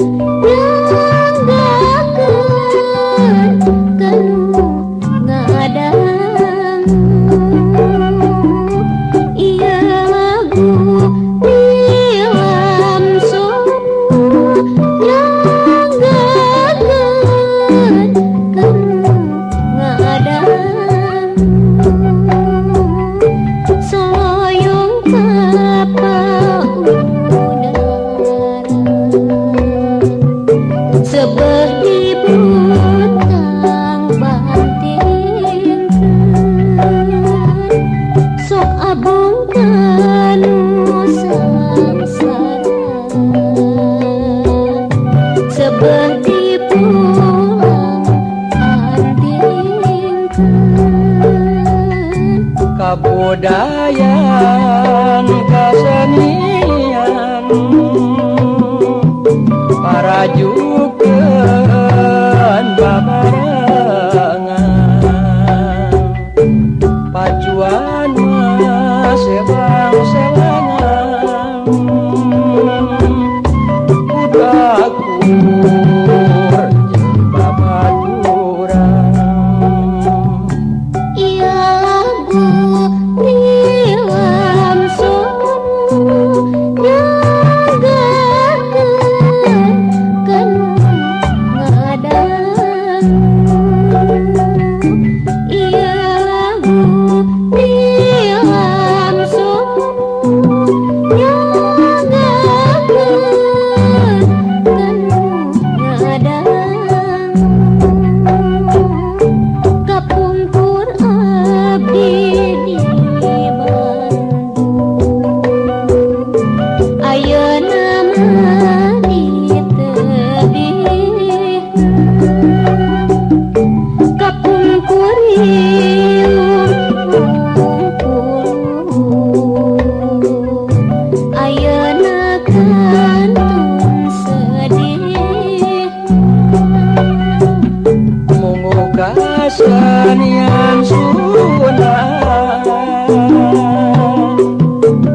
Nyanggakeun kanu ngadangu. Ieu lagu Nilam Sonu nyanggakeun kanu ngadangu. Soyong kapal udara sebeh dibuntang bantingkeun, sok abong kanu sangsara sebeh dipulang antingkeun. Kabudayaan kasenian parajukeun babarengan, pacuan mah selang-selangan, kutakur jeung babaturan. Ieu lagu Nilam Sonu nyanggakeun kanu ngadangu. Ieu lagu Nilam Sonu nyanggakeun kanu ngadangu. Kapungkur abdi di Bandung, ayeuna mah di tebih. Kapungkur riung mungkul, ayeuna kantun sedih. Mungu kasenian Sunda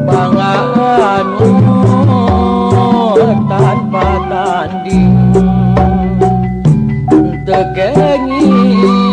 bangga anu tanpa tanding, teu kenging.